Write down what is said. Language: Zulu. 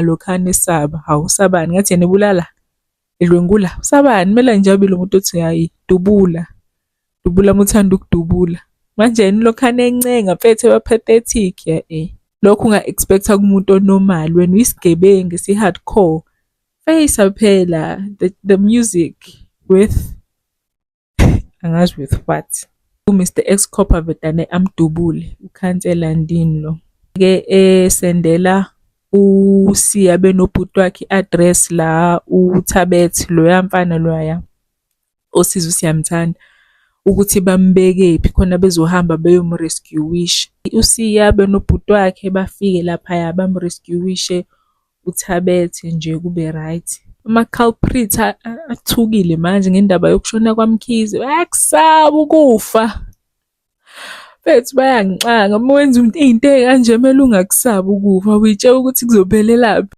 Lokhana esaba, hawu usabani? Ngathi yena ebulala, edlwengula, usabani? Kumele nje abe lo muntu othi hhayi dubula, dubula uma uthanda ukudubula. Manje yena ulokhana encenga mfethu eba-pathetic eh. Lokhu unga-expect-a kumuntu o-normal, wena uyisigebengu esi-hardcore. Face phela the music with angazi with what. U-Mr Ex-Cop avedane amdubule ukhansela ndini lo. Ke esendela uSiya benobhuti wakhe i-address la uThabethe loya mfana loya osiza uSiyamthanda ukuthi bambekephi khona bezohamba beyomu-rescue-isha. USiya benobhuti wakhe bafike laphaya bamu-rescue-ishe uThabethe nje kube right. Ama-culprit athukile manje ngendaba yokushona kwaMkhize, bayakusaba ukufa. Mfethu bayangixaka uma wenza into ey'kanje kumele ungakusabi ukufa, uy'tshela ukuthi kuzophelelaphi.